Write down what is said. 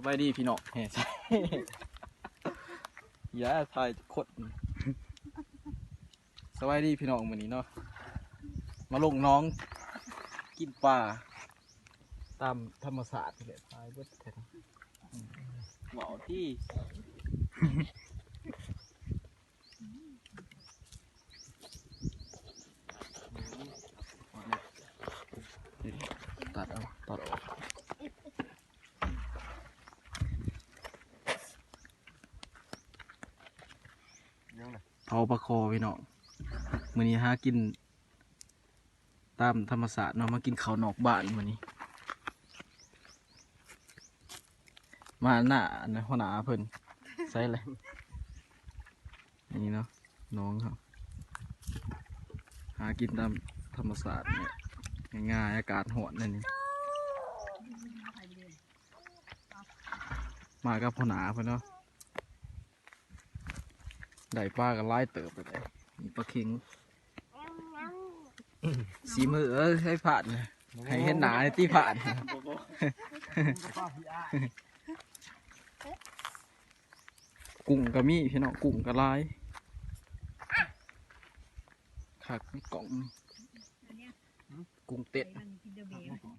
ສະບາຍດີພີ່ນ້ອງ ແຮ ຢ່າຖ່າຍຄົນ. ສະບາຍດີພີ່ນ້ອງ ມື້ນີ້ເນາະ ມາລົງໜອງກິນປາຕາມທຳມະຊາດນີ້ແຫຼະ ຕາຍເບິດແທ້ ເວົ້າຕິ. ຕັດເອົາ ຕັດອອກ ເຜົາປາຄໍພີ່ນ້ອງ ມື້ນີ້ຫາກິນຕາມທຳມະຊາດເນາະ ມາກິນເຂົ້ານອກບ້ານມື້ນີ້ ມາໜ້າອັນນັ້ນ ຫົວໜ້າເພິ່ນ ໃສລະ ນີ້ເນາະ ໜອງເຮົາ ຫາກິນຕາມທຳມະຊາດນີ້ ງ່າຍໆ ອາກາດຮ້ອນແນວນີ້ ມາກັບຫົວໜ້າເພິ່ນເນາະ ໄດ້ປາກໍຫຼາຍເຕີບແລ້ວ ມີປາເຂັງ ສີມື ເອີຍ ໃຫ້ຜ່ານ ໃຫ້ເຫັນໜ້າໃຫ້ຕິຜ່ານ ກຸ້ງກໍມີພີ່ນ້ອງ ກຸ້ງກໍຫຼາຍ ຄັກໃນກ້ອງ ກຸ້ງເຕັ້ນ.